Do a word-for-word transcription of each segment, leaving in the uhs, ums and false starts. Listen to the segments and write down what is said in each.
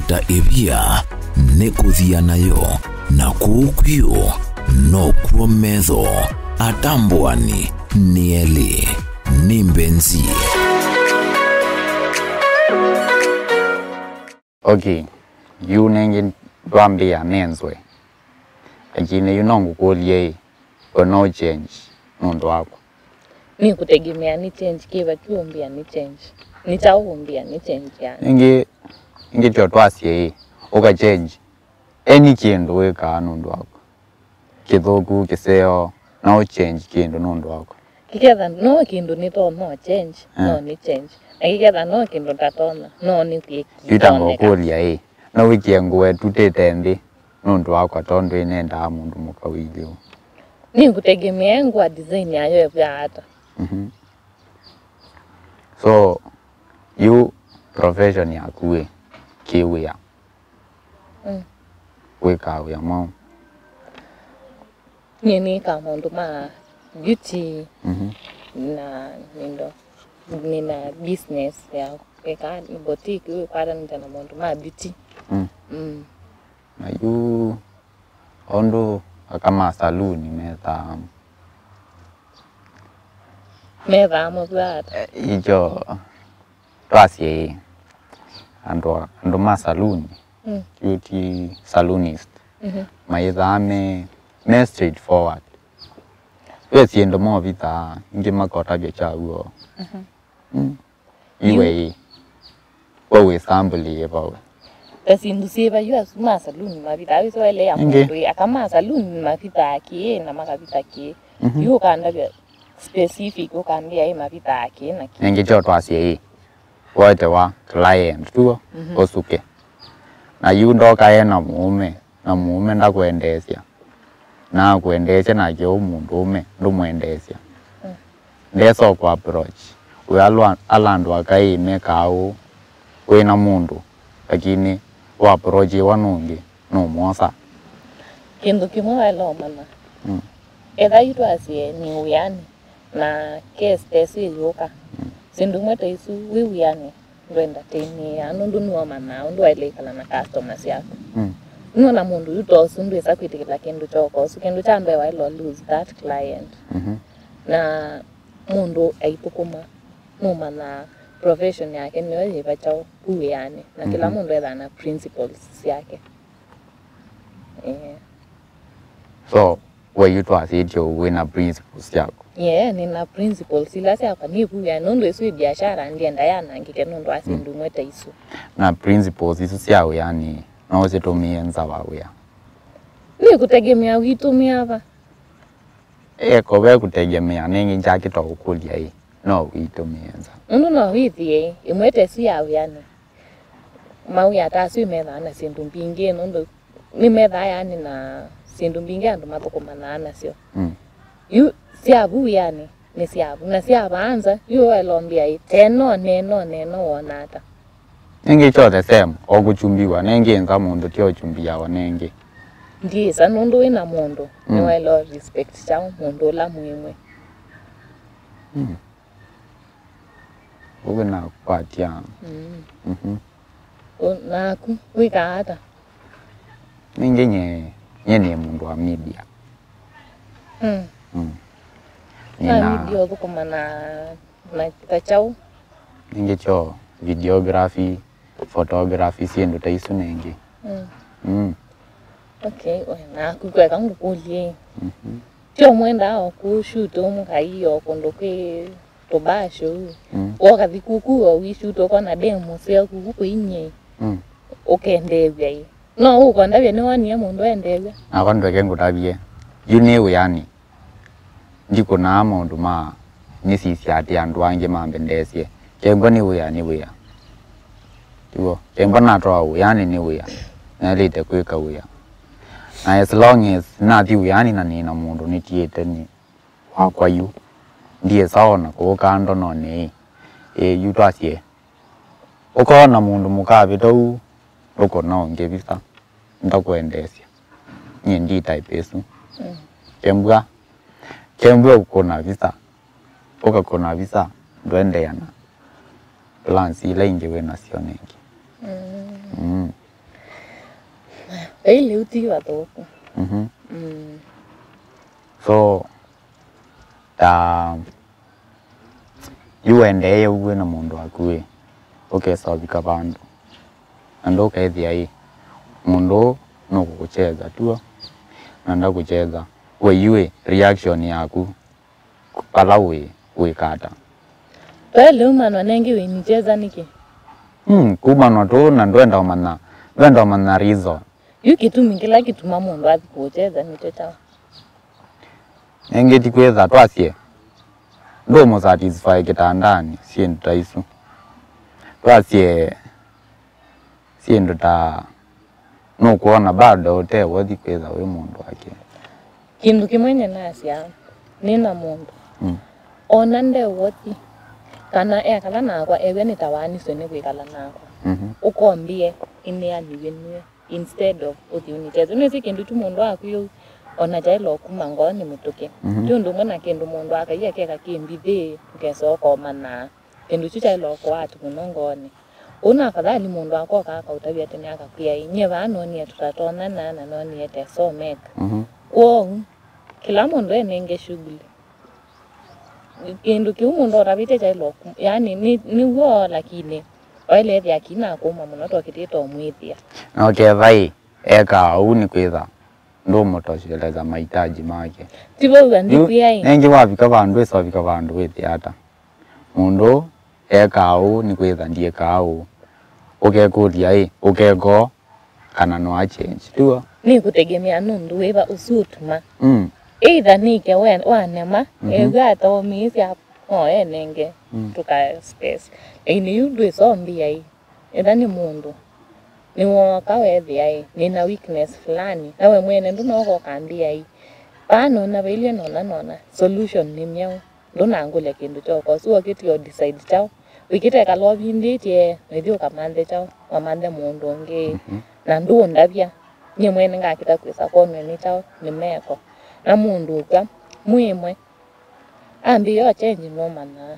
Ta ĩvia nĩ kũthia nayo, na kũu kwio nokw'o metho atambũani nĩ elĩ, nĩ mbenzi. Okay, yu nengĩ ndwambĩa nenzwe. Lakini yu no ngũkũlye ĩ, we no change nũndũ wakwa? Nĩ kũtegemea nĩ change kĩva kĩũmbĩa nĩ change. Nĩ kyaũ ũmbĩa nĩ change yani? Ĩngĩ, ĩngĩ tyo twasye ĩ, ũka change any kĩndũ wĩkaa nũndũ wakwa. Kĩthũku, kĩseo, no change kĩndũ nũndũ wakwa. Kĩketha no kĩndũ nĩtonya change, eh, no nĩ change. Na kĩketha no kĩndũ ndatonya, no nĩ kwĩkĩoneka. Yu ta ngũkũlya ĩ, no wĩkĩe ngũa ĩtutĩte nthĩ nũndũ wakwa tondũ ĩnendaa mũndũ mũka wĩlĩ ũũ? Nĩ kũtegemea ngũa design yayo ĩvw'aa ata. Mhm. So, yu profession yaku ĩ, kĩ wĩa? Mm. Wĩkaa wĩa mwaũ? Niĩ nĩkaa maũndũ ma beauty, mhm, na nĩndo, nĩna business ya kwĩka boutique ĩkwatanĩte na maũndũ ma beauty. Mm. Mm. Na yu ũndũ aka ma saluni methaa? Methaa mũvw'aa ata? Eh, ikyo twasye ĩ, andũ, andũ ma saluni, mm, beauty salonist, mhm, maithaa me, me straightforward. Ve syĩndũ movithaa, ingĩ makotavya kyaw'o. Mhm. Mm. Yu. Iwe ĩ, we wĩ sample ĩ vau? Ta syĩndũ syĩva yu asu ma saluni mavithaa? Wĩsĩ waeleea ĩngĩ mũndũ ĩ, aka ma saluni mavithaa kĩĩ na makavitha kĩĩ. Mhm. Yu ũkandavya specific, ũkambĩa ĩ mavithaa kĩĩ na kĩĩ. Nengĩ kyo twasye ĩ, woete wa client tuo, mhm, ũsuke. Na yu ndoka ena mũũme, na mũũme ndakwendeesya. Na akwendeesya nake ũ mũndũũme ndũmwendeesya. Mm. Ndesa ũkũ approach. We ala, ala andũ akaĩ mekaa ũũ, wĩna mũndũ, lakini wa approachiwa nũngĩ, nũmwosa. Kĩndũ kĩmwe waĩle ũmanya. Mm. Etha yu twasye nĩ wĩanĩ, na case ta ĩsu ĩyũka. Mm. Syĩndũ imwe ta isu wĩ wĩanĩ, ndũ entertainĩaa, nũndũ nĩwe ũmanyaa ũndũ waĩle ĩkala na customer syaku. Mm. Nĩwona mũndũ yu ta ũsu ndwĩsa kwĩtĩkĩla kĩndũ kyoka ũsu. Kĩndũ kya mbee waĩle lose that client. Mhm. Na mũndũ aithũkũma, nũmanyaa profession yake nĩyo yĩva kyaũ ku wĩanĩ. Na kĩla, mhm, mũndũ ethaa na principles syake. Eh. So, we yu twasĩtye ũu wĩna principles syaku? Yeah, nĩna principles ila syakwa nĩvuĩa, nũndũ ĩsu ĩ biashara, ndienda yanangĩke nũndũ wa syĩndũ imwe ta isu. Na principles isu sya wĩanĩ, no ũsitũmĩe nza wa wĩa? Nĩ kũtegemea witũmĩa va. Eko ve kũtegemea, nengĩ njakĩta ũkũlya ĩ, no witũmĩe nza? Nũndũ no wĩthĩe ĩmwe ta ĩsu ya wĩanĩ. Mawĩa ta asu methaa na syĩndũ mbingĩ, nũndũ nĩmethaa yani na syĩndũ mbingĩ andũ mathũkũmanaa nasyo. Mm. Yu sya vu wĩanĩ nĩ sya vu, na sya vaa nza, yu waĩle ũmbĩa ĩ, teno, neno, neno wona ata? Nĩngĩ kyo the same, o kũkyumbiwa nengĩ nza mũndũ ti o kyumbiawa nengĩ. Ndiĩsa, nũndũ wĩna mũndũ, mm, nĩwaĩle respect kyaũ mũndũ ũla mwĩmwe. Mm. Ũu nakwatya. Mm. Mhm. Ũ-, naku, wĩkaa ata? Ningĩ nye, nye nĩ mũndũ wa media. Mm. Mm. Na nĩna media ũthũkũma na, na ta kyaũ? Ningĩ kyo videography, photography, syĩndũ ta isu nengĩ. Mm. Mm. Okay, we, naku kweka ngũkũlye. Mhm. Ti ũmwendaa o kũshoot o mũkai o kũndũ kwĩ tũbasho ũu. Mm. Wokathi kuku o wishoot ũkona demo sya kuku kwĩ inyie. Mm. Ũkendeew'a ĩ. No ũkondavya nĩwonie mũndũ endeew'a? Nakwa ndweke ngũtavye. Yu nĩ wĩanĩ. Ndikũnaa maũndũ ma nĩsisya atĩ andũ angĩ mambendeesye. Kembwa nĩ wĩa, nĩ wĩa. Tiw'o? Kembwa natwawa wĩanĩ nĩ wĩa. Naĩlĩte kwĩka wĩa. Na as long as nathi wĩanĩ na nĩna mũndũ nĩtiĩte nĩ wakwa yu, ndiĩsa ona kũũka ndononĩ ĩ. Ĩ, yu twasye. Ũkoona mũndũ mũkavĩta ũu, ndũkũna ũngĩ visa. Ndakwendeesya. Nyie ndi type ĩsu. Mm. Kembwa, kembwa ũkũna visa. Ũkakũna visa, ndũendeea na plans ila ingĩ wĩ nasyo nengĩ. Mm. Mm. Vai lĩu ti vathũku. Mhm. Mm. So, ta, yu wendee ũu wĩ na mũndũ waku ĩ, ũkesa ũvika vandũ. Na ndũkethĩa ĩ, mũndũ ũũ nũkũkũkyetha tuo, na ndakũkyetha. We yu ĩ, reaction yaku, vala wĩ, wĩka ata? Ve lĩu manwa nengĩ wĩnikyetha nĩkĩ? Mm, kumanwa tu na ndwenda ũmanya, ndwenda ũmanya reason. Yu kĩtumi kĩla kĩtuma mũndũ athi kũũkyetha nĩkyo kyaũ? Nengĩ ti kwĩtha twasye ndũmũsatisfy kĩtandanĩ, syĩndũ ta isu. Twasye syĩndũ ta nũkwona bado ũte worthy kwĩtha wĩ mũndũ wake. Kĩndũ kĩmwe nyenasya, nĩ na mũndũ. Mm. Ona nde worthy, kana ekala nakwa, ew'a nĩ ta waaniswe nĩ kwĩkala nakwa. Mhm. Ũkombie ĩneanĩw'e nue instead of ũthi ũnĩtethye. Nĩsĩ kĩndũ tu mũndũ waku yũu, ona kyaĩla ũkuma ngoonĩ mĩtũkĩ. Mhm. Ti ũndũ ũmwe na kĩndũ mũndũ akaia keka kĩ mbithi, ũkesa ũkomana. Kĩndũ kyu kyaĩla ũkũaa tu mũno ngoonĩ. Ũu na afadhali mũndũ akoka akaũtavya tene akakwĩa, "Ĩ, nyie vaa noonie tũtatonana na noonie tesomek." Mhm. Kwoou, kĩla mũndũ enenge shughuli. Kĩndũ kĩu mũndũ ũtavĩtye kyaĩla ũkũm-, yaani, nĩ, nĩw'o, lakini waĩle ethĩa kĩna kũma mũno tokĩtĩte ũmwĩthĩa. Na ũketha ĩ, ekaa ũu nĩ kwĩtha ndũmũtosheleza mahitaji make. Ti vau andikwĩa ĩ. Nengĩ wavika vandũ, ĩsa ũvika vandũ wĩthĩa ata? Mũndũ ekaa ũũ nĩ kwĩtha ndiĩkaa ũũ. Ũkekũlya ĩ, ũkekoo kana no a change, tiw'o? Nĩ kũtegemea nũndũ wĩva ũsu ũtuma. Mm. Either nĩke we wanema, mhm, ew'a ataũmĩĩsya no enenge, mm, tũka space. Lakini yu ndwĩsombia ĩ. Etha nĩ mũndũ, nĩwooka weethĩa ĩ, nĩna weakness fulani, na we mwene ndũnooka ũkambĩa ĩ, vaa nona vailye nona nona, solution nĩ myaũ, ndũnangũlya kĩndũ kyoko, ũsu wokĩtie ũ decide kyaũ, wĩkĩte kala ũvindĩtye, wĩthi ũkamanthe kyaũ, wamanthe mũndũ ũngĩ, mhm, na ndũndavya, nyie mwene ngakĩta kwĩsa kwonw'e nĩ kyaũ, nĩ meko, na mũndũ ũkw'a, mwĩmwe, ambĩĩa change nũmanyaa.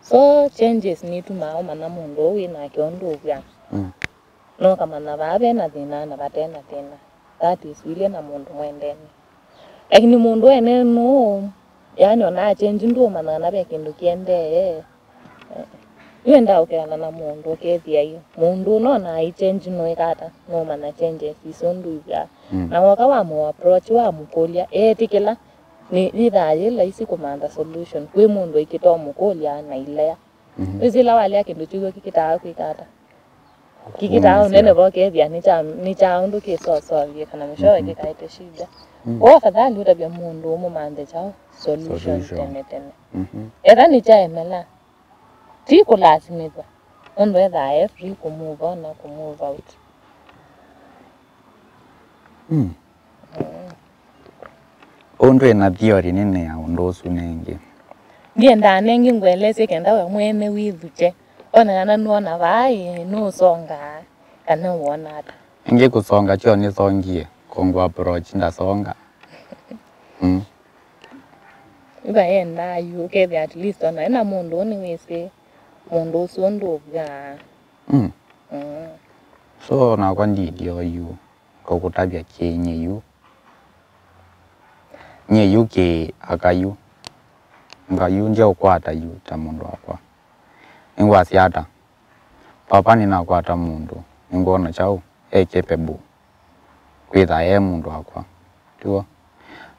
So changes nitumaa ũmanya mũndũ ũũ wĩ nake ũndũ ũvw'a. Mm. Na ũkamanya vaa ve na thĩna na vate na thĩna. That is, ũilye na mũndũ mwendene. Lakini mũndũ ene nũũ, yaani ona achenji ndũũmanya kana ve kĩndũ kĩendee. Yu endaa ũkeana na mũndũ ũkethĩa yu. Mũndũ ũnona aichenji nũĩka ata, nũũmanya changes isu ũndũ ivw'a. Mm. Na woka wamũ approach, wamũkũlya, eetĩkĩla, nĩ yĩthaa yĩ laisi kũmantha solution kwĩ mũndũ ĩkĩtomũkũlya na ilea. Mhm. Wĩsĩ ĩla walea kĩndũ kĩw'o kĩkĩtaa kwĩka ata? Kĩkĩtaa ũnene vo kethĩa nĩ kya, nĩ kya ũndũ kĩsosolye kana mwishowe, mhm, kĩkaete shida. Mm. Kwa afadhali ũtavya mũndũ ũmũmanthe kyaũ solution, solution, tene tene. Mhm. Etha nĩ kyaemela, ti kũlasimĩthw'a. Mũndũ ethaa e free kũmove on na kũmove out. Mm. Mm. Ũndũ ĩna theory nene ya ũndũ ũsu nengĩ. Ndiendaa nengĩ ngũelesye kenda we mwene wĩthukye. One kana nũona vaa ĩ, nũsongaa, kana ũona ata? Ĩngĩ kũsonga kyo nĩsongie, kũngũ approach ndasonga. Mm. Ĩva yendaa yu, ũkethĩa at least ona ena mũndũ ũũ nĩwĩsĩ mũndũ ũsu ũndũ ũvw'aa. Mm. Mm. So, nakwa ndilio yu, ngũkũtavya kĩ nyie yu. Nyie yu kĩ aka yu. Nga yu ndyaũkwata yu ta mũndũ wakwa. Nĩngwasya ata? Papa nĩnakwata mũndũ, nĩngwona kyaũ e capable kwĩtha e mũndũ wakwa. Tiw'o?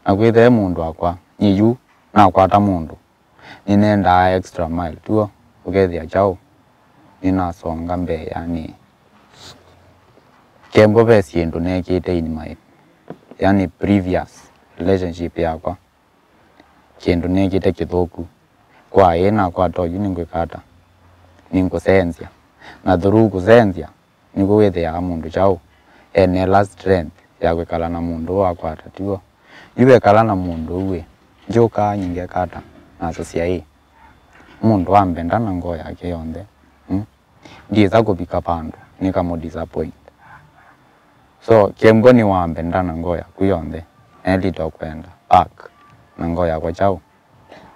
Na kwĩtha e mũndũ wakwa, nyie yu nakwata mũndũ. Nĩnendaa extra mile, tiw'o? Ũkethĩa kyaũ? Nĩnasonga mbee, yani, kembo ve syĩndũ nekĩte in my, yani, previous relationship yakwa. Kĩndũ nekĩte kĩthũku. Kwa ĩ nakwata oyu nĩngwĩka ata? Nĩngũsenzya. Na through kũsenzya, nĩkw'o wĩthĩaa mũndũ kyaũ? Ene la strength ya kwĩkala na mũndũ ũũ akwata, tiw'o? Yu wekala na mũndũ ũu ĩ, ndyũkaa nyingeka ata? Nasasya ĩ, mũndũ ambenda na ngoo yake yonthe. Mm? Ndyĩsa kũvika vandũ nĩkamũ disappoint. So, kembo nĩwambenda na ngoo yaku yonthe, nelita ũkwenda back na ngoo yakwa kyaũ?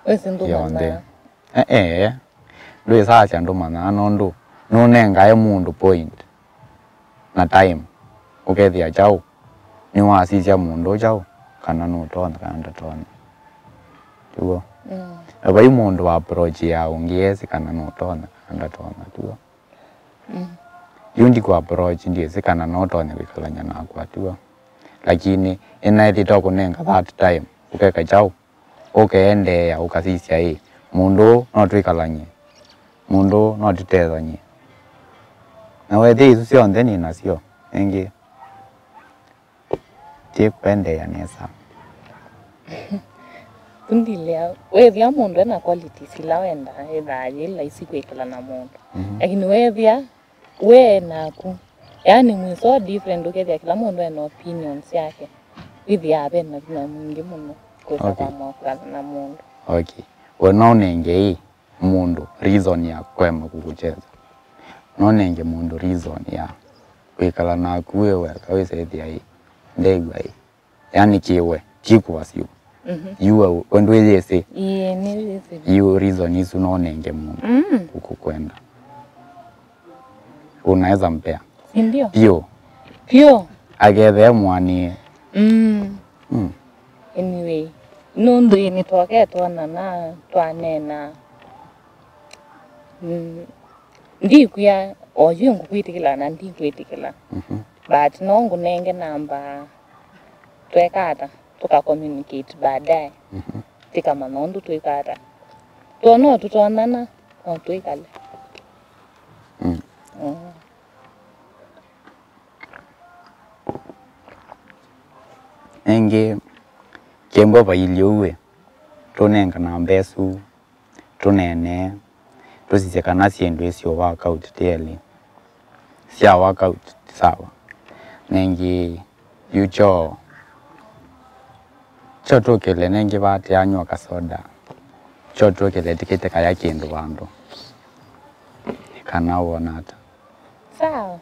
Wĩsĩ ndũmanyaa. Yonthe. Ee, ee. Ndwĩsasya ndũmanyaa nũndũ nũnengae mũndũ point na time, ũkethĩa kyaũ? nĩwasisya mũndũ ũũ kyaũ, kana nũtonya kana ndatonya. Tiw'o? Mm. Na vai mũndũ wa approach ya ũngĩ esĩ kana nũtonya kana ndatonya, tiw'o? Mm. Yu ndikũ approach, ndyĩsĩ kana no ũtonye kwĩkalany'a nakwa, tiw'o? Lakini ĩnaĩthĩte ũkũnenga that time, ũkeka kyaũ? Ũkeendeea ũkasisya, ĩ, mũndũ ũũ no twĩkalany'e, mũndũ ũũ no tũtethany'e. Na wethĩa isu syonthe nĩ nasyo, ĩngĩ ti kũendeea nesa. Tũndilea, wethĩa mũndũ ena qualities ila wendaa, ĩthaa yĩ laisi kwĩkala na mũndũ. Mhm. Lakini wethĩa we naku, yaani mwĩ so different, ũkethĩa kĩla mũndũ ena opinions yake, wĩthĩaa ve na vinya mwingĩ mũno kũsa Okay. kwamũa kwĩkala na mũndũ. Okay. We no ũnenge ĩ mũndũ reason ya kwema kũkũkyesa. No ũnenge mũndũ reason ya kwĩkala naku wĩ weka wĩsethĩa ĩ ndew'a ĩ. Yaani kĩwe, ti kũvasyo. Mhm. Yu we, we ndwĩyĩsĩ. Ĩĩ, nĩyĩsĩ. Yu reason isu no ũnenge mũndũ Mm. ũkũkwenda. Unaweza mpea. Si ndio? Pio. Pio. Akethea mwanie. Mm. Mm. Anyway, nũndũ ĩ nĩtwokee twonana twanena. Mm. Ndikwĩa, oyu ngũkwĩtĩkĩla na ndikwĩtĩkĩla. Mhm. But no ngũnenge namba, tweka ata, tũka communicate baadaye. Mhm. Tĩkamanya ũndũ twĩka ata. Twona tũtonana, no twĩkale. Mm. Mm. Ĩngĩ, kĩmbwa vailyĩ ũu ĩ, tũnengana mbesa, tũneenee, tũsisye kana syĩndũ isu work out ti elĩ. Sya work out, sawa. Na ĩngĩ, yu kyo, kyo tũkĩle, na ĩngĩ vaa tĩanywa kasoda. Kyo tũkĩle tĩkĩte kaya kĩndũ vandũ. Kana wona ata? Sawa.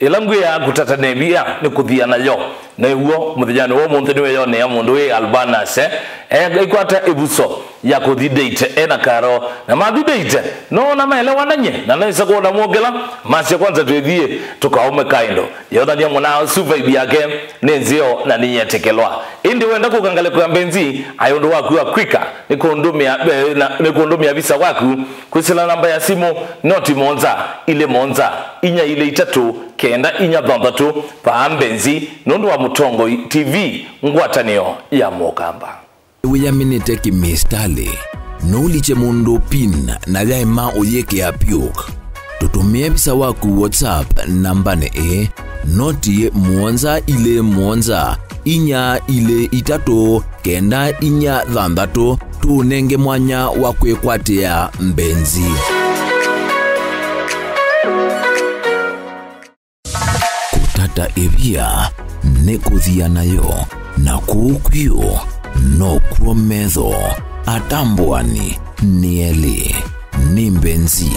Ĩla ngwĩaa kũtata nĩ ĩvia nĩ kũthia nayo. Na ĩw'o, mũthenyanĩ wa ũmũnthĩ nĩweyonea mũndũ wĩ Albanase, e-, aikwata ĩvuso ya kũthi date e na Karo. Na mathi date, noona maelewanany'e, na naĩsa kwona mũkĩla, masya, "Kwanza twĩthiĩ, tũkaũme kaindo." Yothania mwana ũsu vibe yake nĩ nzeo na nĩyetĩkĩlwa. Ĩndĩ wenda kũka ngalĩko ya mbenzi, aĩ ũndũ waku wa kwĩka nĩ kũndũmĩa, eh, na, nĩ kũndũmĩa visa waku kwĩsĩla namba ya simũ, noti mũonza, ilĩ mũonza, inya ilĩ itatũ, kenda inya thanthatũ, vaa mbenzi, nũndũ wa Mũtongoi T V, ngwatanĩo ya Mũkamba. Wĩyaminĩte kĩmĩsitalĩ, no ũlikye mũndũ pin na yaema ũyĩkĩa pyũk. Tũtũmĩe visa waku WhatsApp nambanĩ ĩĩ, noti mũonza ilĩ mũonza, inya ilĩ itatũ, kenda inya thanthatũ, tũũnenge mwanya wa kwĩkwatĩa mbenzi. Kũtata ĩvia nĩ kũthia nayo, na kũu kwio nokw'o metho atambũani nĩ elĩ, nĩ mbenzi.